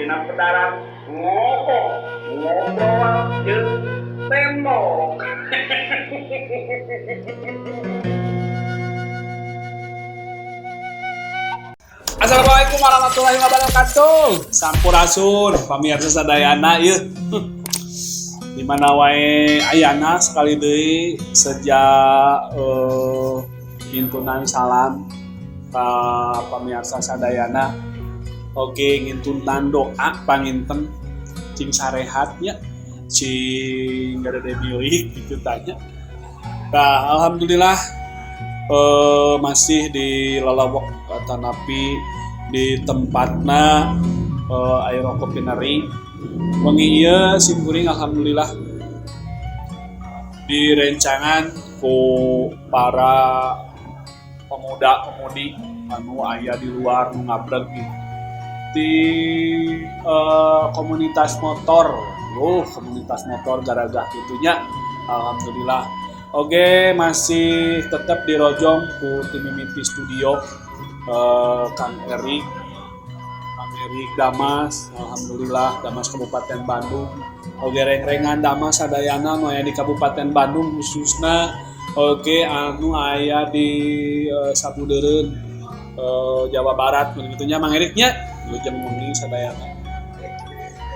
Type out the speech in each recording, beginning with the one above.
Dina pedaran ngobong ngobrol jeung tembok. Assalamualaikum warahmatullahi wabarakatuh. Sampurasun pamirsa sadayana ieu. Di mana wae ayana sekali deui sejak ngintunan salam ka pamirsa sadayana. Oge ngintunan doa panginten cing sarehat nya, cing garede milik gitu tanya. Nah, alhamdulillah masih di Lalawak tanapi di tempatna Aero Kopineri. Wengi ieu sim kuring alhamdulillah direncangan ku para pemuda-pemudi anu aya di luar nu ngabreg gitu. Di komunitas motor, komunitas motor garagah gitunya, alhamdulillah. Oke, masih tetap dirojong ku tim Mimiti Studio, Kang Erik, Kang Erik Damas, alhamdulillah Damas Kabupaten Bandung. Oke, reng-rengan Damas sadayana nu aya di Kabupaten Bandung khususna, oke anu aya di Sabudeureun, Jawa Barat begitu nya Mang Eriknya, wilujeng wengi sadayana.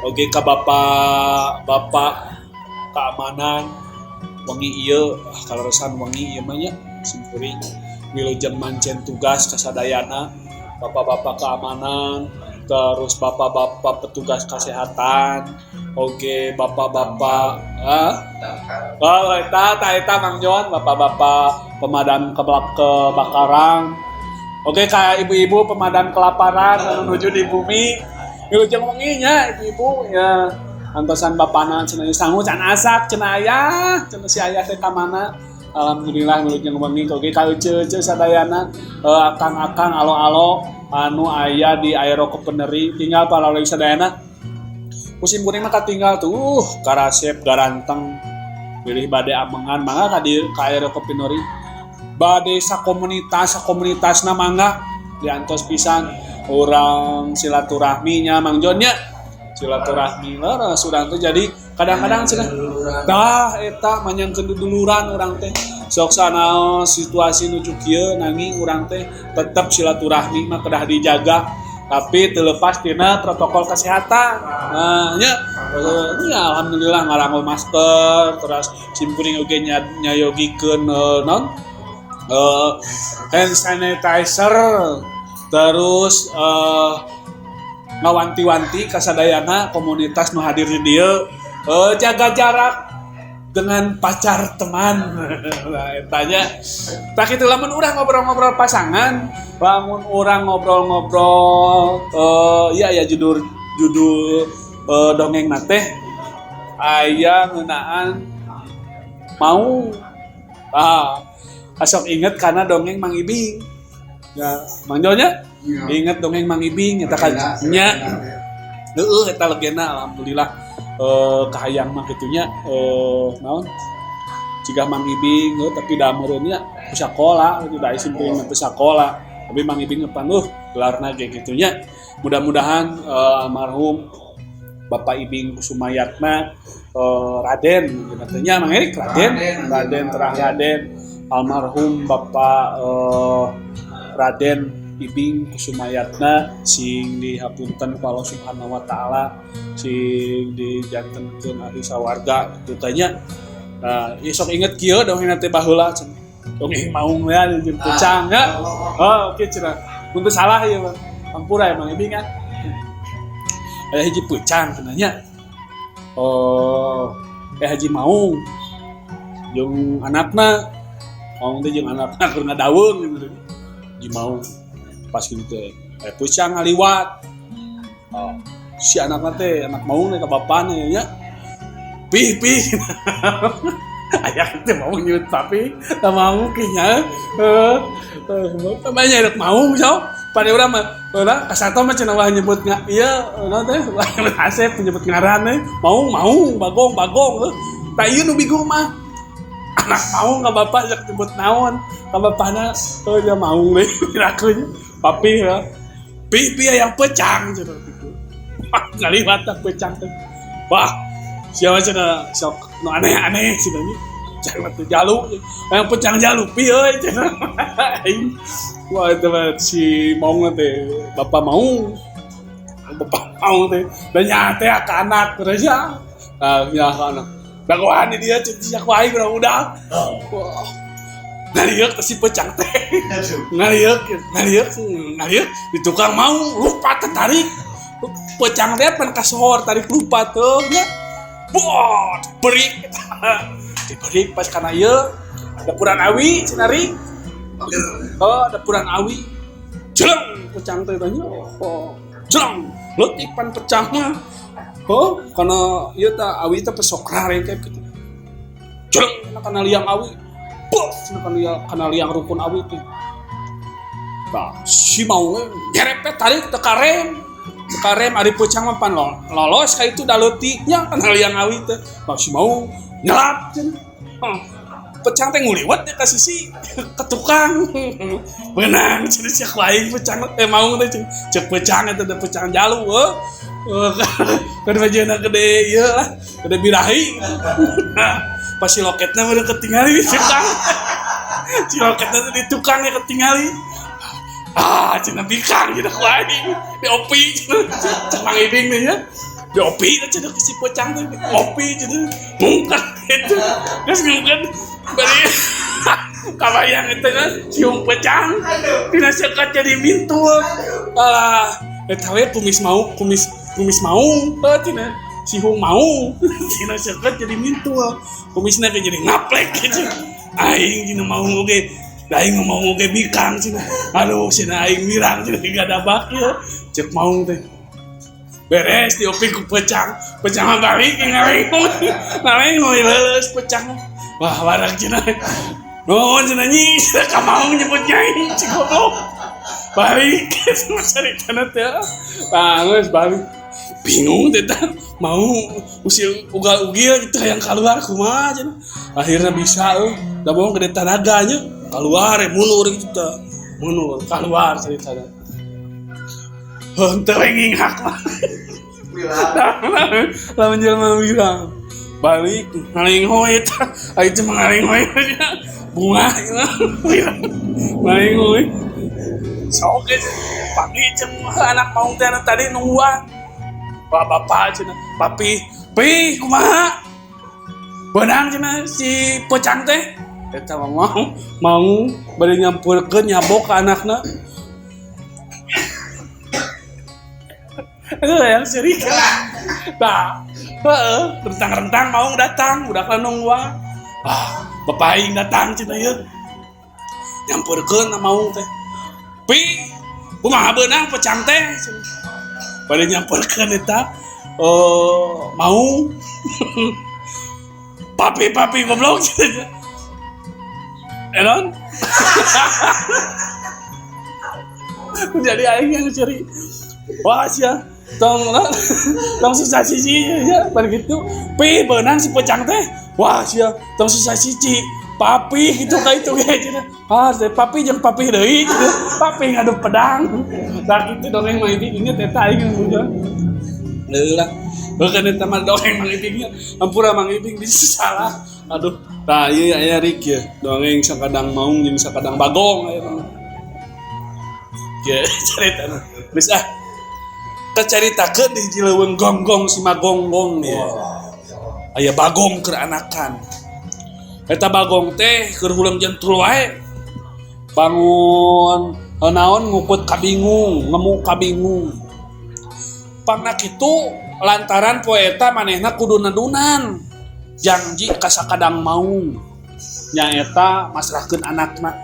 Oke, ka bapak-bapak keamanan wengi ieu, kaleresan wengi ieu mah nya sim kuring wilujeng mancen tugas kasadayana bapak-bapak keamanan, terus bapak-bapak petugas kesehatan, oke bapak-bapak oh eta ta eta Mang Jon, bapak-bapak pemadam kebakaran, oke ka ibu-ibu pemadam kelaparan anu nuju di bumi, wilujeng wengi nya ibu-ibu ya. Antosan bapana cenah sangu can asak cenah ayah, cenah si ayah teh ka mana. Alhamdulillah wilujeng wengi oge ka ece-ece sadayana, akang-akang alo-alo anu aya di Aero Kepeneri tinggal para sadayana. Musim kuring mah katinggal tuh karasep garanteng pilih bade amengan mangga ka di ka Aero Kepeneri, bade sakomunitas sakomunitasna mangga diantos pisan urang silaturahmi nya Mang Jon nya, silaturahmi leres urang teh. Jadi kadang-kadang cenah tah eta manyangkeun duduluran urang teh sok sanaos situasi nuju kieu, nanging urang teh tetep silaturahmi mah kedah dijaga tapi terlepas tina protokol kesehatan. Nah nya nya alhamdulillah ngaranggo masker terus sim kuring oge nyayogikeun naon hand sanitizer, terus ngawanti-wanti kasadayana komunitas nu hadir di dieu, jaga jarak dengan pacar teman. Nah, etanya tak itu lamun urang ngobrol-ngobrol pasangan, lamun urang ngobrol-ngobrol iya ya judul judul dongeng teh aya ngeunaan mau asok inget karena dongeng Mang Ibing ya, Mang Jonya Ya. inget dongeng Mang Ibing eta ka nya heueuh eta legenda. Alhamdulillah kahayang mah kitu nya, naon jika Mang Ibing tapi da meureun nya ku sakola itu da sim kuring mah teu sakola, tapi Mang Ibing pan gelarna ge kitu nya. Mudah-mudahan almarhum Bapak Ibing Kusumayatna, Raden gitu nya Mang Erik, Raden Raden, Raden terah Raden almarhum Bapak Raden Ibing Kusumayatna sing dihapunten ku Allah Subhanahu wa taala, sing dijantenkeun ahli sawarga kitu teh nya. Nah, ieu sok inget kieu dongeng teh baheula cenah. Dongeng maung ya jeung kucang ya. Oh, oke cenah. Mun teu salah ieu mah. Hampura emang Ibing kan. Aya hiji peucang cenah nya. Oh, haji maung jeung anakna, maung teh jeung anakna keur ngadaweung gitu. Haji maung pas gitu teh peucang ngaliwat. Oh, si anakna teh, anak maung teh ka bapana nya, "Pih, pih." Aya teh mau nyebut papi teu mau nya heuh banyak anak maung sok pada urang mah urang kasato mah cenah wah nyebut nga ieu naon teh wah Asep nyebut ngaran teh maung maung bagong bagong. Tah ieu nu bingung mah anak maung ka bapak sok nyebut naon ka bapana. Oh ya maung deh pirakunya papi ya, "Pi, pi, yang pecang," cenah gitu. Ngaliwat peucang teh. Wah, siapa cenah sok nu aneh-aneh cenah nya. Peucang teh jalu. Yang peucang jalu pi euy cenah. Wah, itu mah si Maung teh, bapak Maung. Bapak Maung teh dan nya teh ka anak terus ya. Ah, nya ka anak. Dagoan di dia cek sia ku aing udah. Wah. Ngaliuk teh si peucang teh. Ngaliuk, ngaliuk, ngaliuk di tukang mau lupa tertarik. Peucang teh pan kasohor tarik lupa tuh nya. Bot, berik. Diberi pas kana ieu dapuran awi cenari. Oh, dapuran awi. Jeleng peucang teh tanya. Oh, jeleng. Leutik pan pecah mah. Oh, kana ieu tah awi teh pesokra kayak gitu. Jeleng kana liang awi. Bos, kana liang rukun awi teh. Tah, si mau nyerepet tarik teu karem. Teu karem ari peucang mah pan lolos ka itu da leutiknya kana liang awi teh. Tah si mau nyelap cenah. Pecang teh nguliwat ka sisi ke tukang. Beunang cenah sia ku aing pecang teh maung teh cek pecang eta teh pecang jalu heuh. Kan bajana gede ieu lah, gede birahi. Pas si loketna mah ketingali di tukang. Si loketna teh di tukang ya ketingali. Ah, cenah bikang cenah ku aing. Diopi cenah cek Mang Ibing teh nya. Diopi teh cenah si pecang teh diopi cenah. Mungkat gitu. Geus ngungkeun bari kabayang itu kan cium pecang. Tina sekat jadi mintul. Ah, eta we kumis mau, kumis kumis maung, heuh cenah. Sihung maung. Tina sekat jadi mintul. Kumisna ge jadi ngaplek gitu. Aing cenah maung oge. Aing maung oge bikang cenah. Aduh cenah aing mirang cenah gadabak ieu. Cek maung teh. Beres diopi ku pecang. Pecang mah balik ngalengoy. Ngalengoy leuleus pecang. Wah, warak cenah. Nuhun cenah nyi, ka maung nyebut nyai si goblok. Balik caritana teh. Tah geus balik. Bingung teh tah mau usil ugal-ugil gitu hayang keluar kumaha cenah. Akhirnya bisa euy, da bohong gede tanaganya keluar mundur gitu tah. Mundur keluar caritana. Henteu we nginghak mah. Lamun jelema bilang balik ngalengoy eta aya teh mah ngalengoy bunga bilang ngalengoy sok ge pagi jeung anak maung teh tadi nungguan bapak cenah papi pi kumaha beunang cenah si pecang teh eta mah mau mau bari nyampurkeun nyabok ka anakna. Itu yang serik. Nah, heeh, rentang-rentang mau datang, udah kan nungguan. Ah, bapak aing datang cenah ieu. Nyampurkeun maung teh. Pi, kumaha beunang pecang teh? Bari nyampurkeun eta mau. Papi-papi goblok cenah. Elon. Jadi aing yang ceri. Wah sia, tong tong susah siji ya begitu. Pi beunang si pecang teh. Wah sia, tong susah siji. Papi gitu ka itu ge cenah. Ah, papi jeung papi deui cenah. Papi ngadu pedang. Tah kitu dongeng Mang Ibing inget eta aing mun. Leulah. Bukan eta mah dongeng Mang Ibing nya. Ampura Mang Ibing bisa salah. Aduh, tah ieu aya rik ye. Dongeng sakadang maung jeung sakadang bagong aya mah. Ye caritana. Geus ah. Kacaritakeun di hiji leuweung gonggong si Magonggong ye. Aya bagong keur anakan. Eta bagong teh keur huleng jentul wae. Bangun naon nguput kabingung, ngemu kabingung. Pangna kitu lantaran poe eta manehna kudu nedunan. Janji ka sakadang maung. Nyaeta masrahkeun anakna.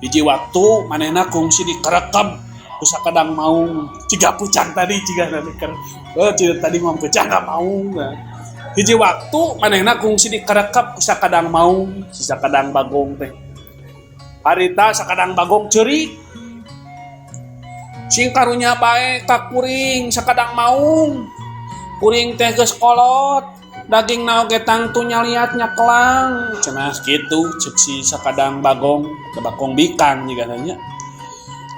Hiji waktu manehna kungsi dikerekeb ku sakadang maung. Ciga pucang tadi, ciga tadi ker. Oh, ciga tadi mah pucang ka maung. Hiji waktu manehna kungsi dikerekeb ku sakadang maung, si sakadang bagong teh. Harita sakadang bagong ceurik. Sing karunya bae ka kuring sakadang maung. Kuring teh geus kolot, daging na oge tangtu nyaliat nyakelang. Cenah kitu ceuk si sakadang bagong, da bagong bikang jiga nanya.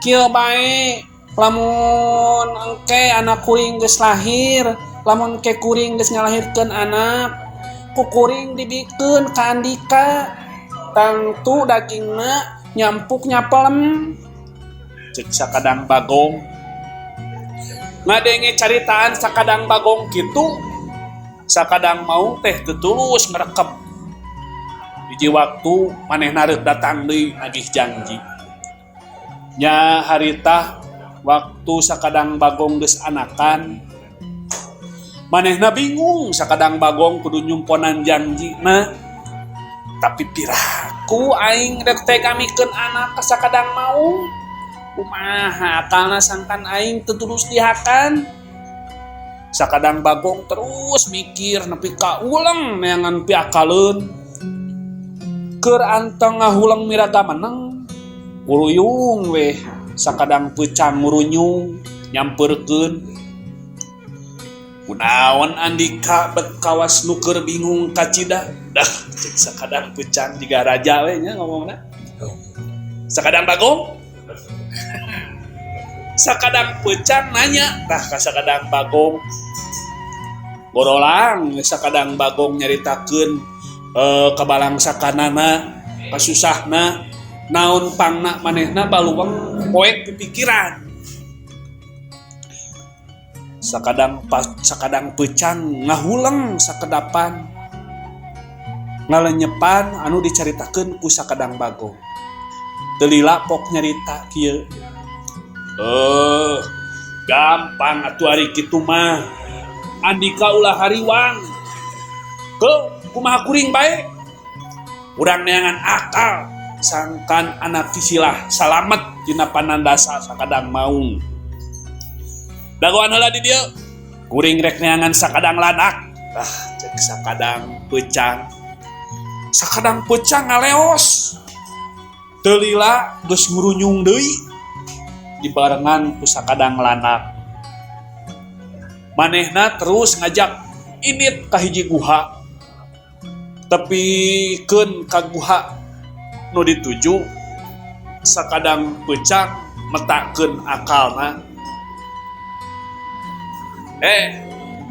Kieu bae Lamun engke anak kuring geus lahir, lamun engke kuring geus ngalahirkeun anak, ku kuring dibikeun ka Andika. Tangtu dagingna nyampuk nyapelem. Cek Sakadang Bagong. Ngadenge caritaan Sakadang Bagong kitu, Sakadang Maung teh teu tulus ngrekep. Hiji waktu manehna reuk datang deui nagih janji. Nya harita waktu Sakadang Bagong geus anakan, manehna bingung Sakadang Bagong kudu nyumponan janjina. Tapi piraku aing rek teh ngamikeun anak ka Sakadang Maung. Kumaha akalna sangkan aing teu tulus dihakan. Sakadang Bagong terus mikir nepi ka uleng neangan piakaleun. Keur anteng ngahuleng miraga meneng, uruyung weh Sakadang Peucang ngurunyung nyamperkeun. Kunaon Andika bet kawas nu keur bingung kacida? Dah cek Sakadang Peucang jiga raja we nya ngomongna. Sakadang Bagong. Sakadang Peucang nanya tah ka Sakadang Bagong. Gorolang Sakadang Bagong nyaritakeun kabalangsakanana, kasusahna, naon pangna manehna baluweng poek pipikiran. Sakadang Sakadang Peucang ngahuleng sakedapan ngalenyepan anu dicaritakeun ku Sakadang Bagong. Teu lila pok nyarita kieu. Gampang atuh ari kitu mah. Andika ulah hariwang. Ke kumaha kuring bae. Urang neangan akal sangkan anak kisilah salamet dina panandasa Sakadang Maung. Dagoan heula di dieu. Kuring rek neangan Sakadang Lanak. Tah cek Sakadang Peucang. Sakadang Peucang ngaleos. Teu lila geus ngurunyung deui dibarengan ku Sakadang Lanak. Manehna terus ngajak init ka hiji guha. Tepikeun ka guha nu dituju Sakadang Peucang metakeun akalna.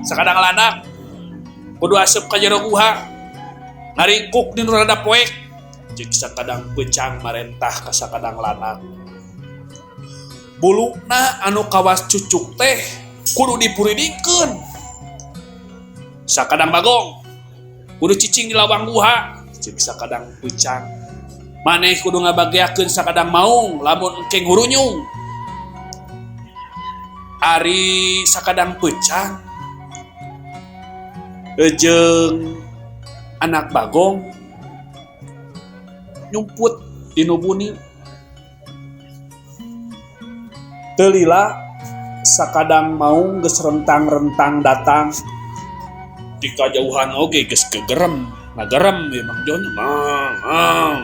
Sakadang Lanak kudu asup ka jero guha. Ngaringkuk di nu rada poek. Cek Sakadang Peucang marentah ka Sakadang Lanak. Buluna anu kawas cucuk teh kudu dipuridingkeun. Sakadang Bagong kudu cicing di lawang guha. Cek Sakadang Peucang. Maneh kudu ngabageakeun Sakadang Maung lamun engke ngurunyung. Ari Sakadang Peucang jeung anak Bagong nyumput di nu buni. Teu lila Sakadang Maung geus rentang-rentang datang. Di kajauhan oge geus gegerem, ngagerem ieu Mang Jon. Mang, mang.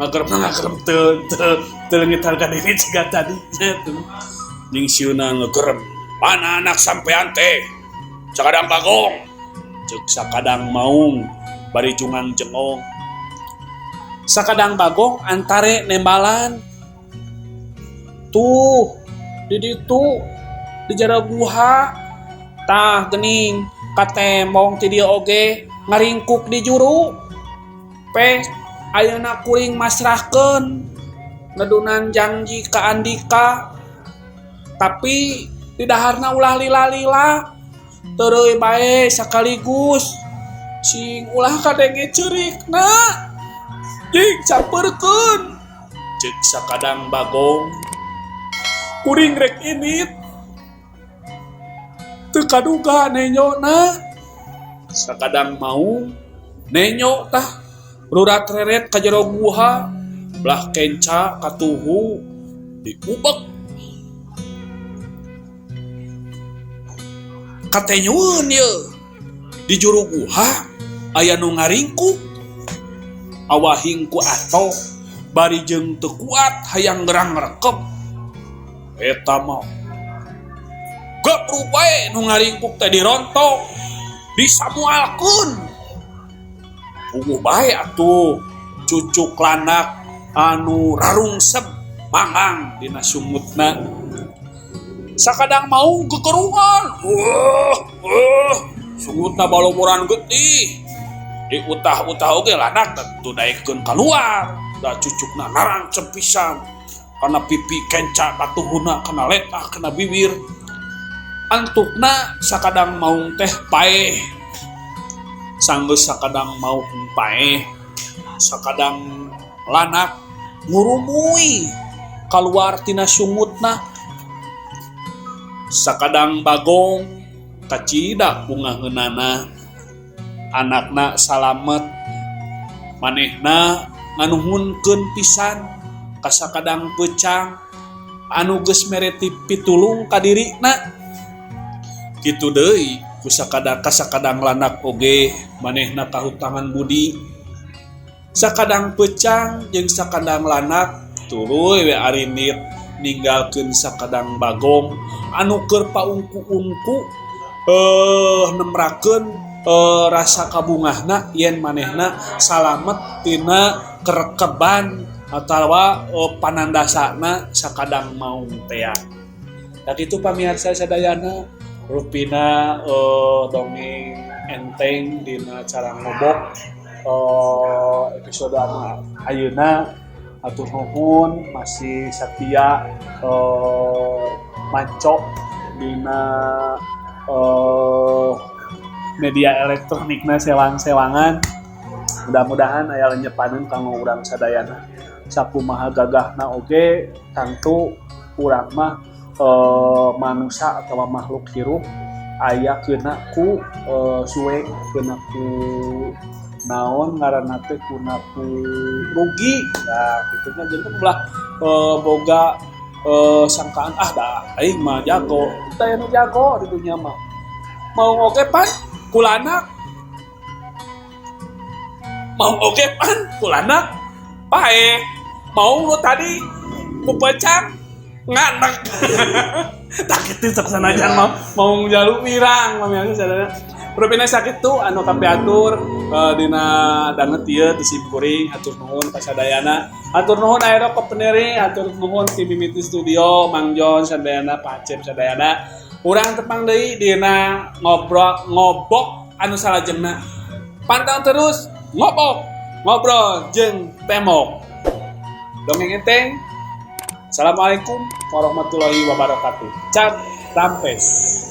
Ngagerem ngagerem teu teu teu leungit harga diri siga tadi. Ning siuna ngegerem. Mana anak sampean teh? Sakadang Bagong. Cek Sakadang Maung bari jungang jengong. Sakadang Bagong antare nembalan. Tuh di ditu di jero guha. Tah geuning katembong ti dieu oge ngaringkuk di juru. Peh ayeuna kuring masrahkeun ngedunan janji ka Andika. Tapi di daharna ulah lila-lila. Tereuy bae sakaligus. Sing ulah kadenge ceurikna. Jing campeurkeun. Cek Sakadang Bagong. Kuring rek init. Teu kaduga nenyona. Sakadang Maung nenyo tah rurat reret ka jero guha. Belah kenca katuhu diubek. Katenyueun ye. Di juru guha aya nu ngaringkuk. Awahing ku ato bari jeung teu kuat hayang gerang rekep. Eta mah gebruk wae nu ngaringkuk teh dirontok, disamualkeun. Puguh bae atuh cucuk lanak anu rarungsep mangang dina sumutna. Sakadang maung kekeruhan. Wah, wah, sungutna baloboran getih. Diutah-utah oge landak teu daekeun kaluar. Da cucukna narancep pisan. Kana pipi kenca katuhuna, kana letah, kana bibir. Antukna sakadang maung teh paeh. Sanggeus sakadang maung paeh, sakadang lanak ngurumuy kaluar tina sungutna. Sakadang bagong kacida bungaheunana, anakna salamet, manehna nganuhunkeun pisan ka sakadang peucang anu geus mere pitulung ka dirina. Kitu deui ku sakadang ka sakadang lanak oge manehna kahutangan budi. Sakadang peucang jeung sakadang lanak tuluy we arinit ninggalkeun sakadang bagong anu keur paungku-ungku nemrakeun rasa kabungahna yen manehna salamet tina kerekeban atawa panandasana sakadang maung tea. Da kitu pamirsa sadayana, rupina dongeng enteng dina cara ngobok episode anu ayeuna. Hatur nuhun masih setia mancok dina media elektronikna sewang-sewangan. Mudah-mudahan aya lenyepaneun kanggo urang sadayana. Sakumaha gagahna oge tangtu urang mah manusia atau makhluk hirup aya kena ku suwe, kena ku naon ngaranna teh, kuna ku rugi. Nah, kitu nya. Jadi ulah boga sangkaan, "Ah, da aing mah jago." Teu aya nu jago di dunia mah. Maung oge pan kulanak, maung oge pan kulanak paeh. Maung nu tadi ku peucang nganek. Tah kitu, sok sanajan mau maung jalu wirang, pamirsa sadayana. Rupina sakitu anu kapiatur dina danget ieu ti simkuring. Hatur nuhun kasadayana. Hatur nuhun Aero Kepeneri, hatur nuhun ti Mimiti Studio, Mang Jon sadayana, Pak Acep sadayana. Urang tepang deui dina ngobrol ngobok anu salajengna. Pantau terus ngobok ngobrol jeung Temok. Dongeng enteng. Assalamualaikum warahmatullahi wabarakatuh. Cap rampes.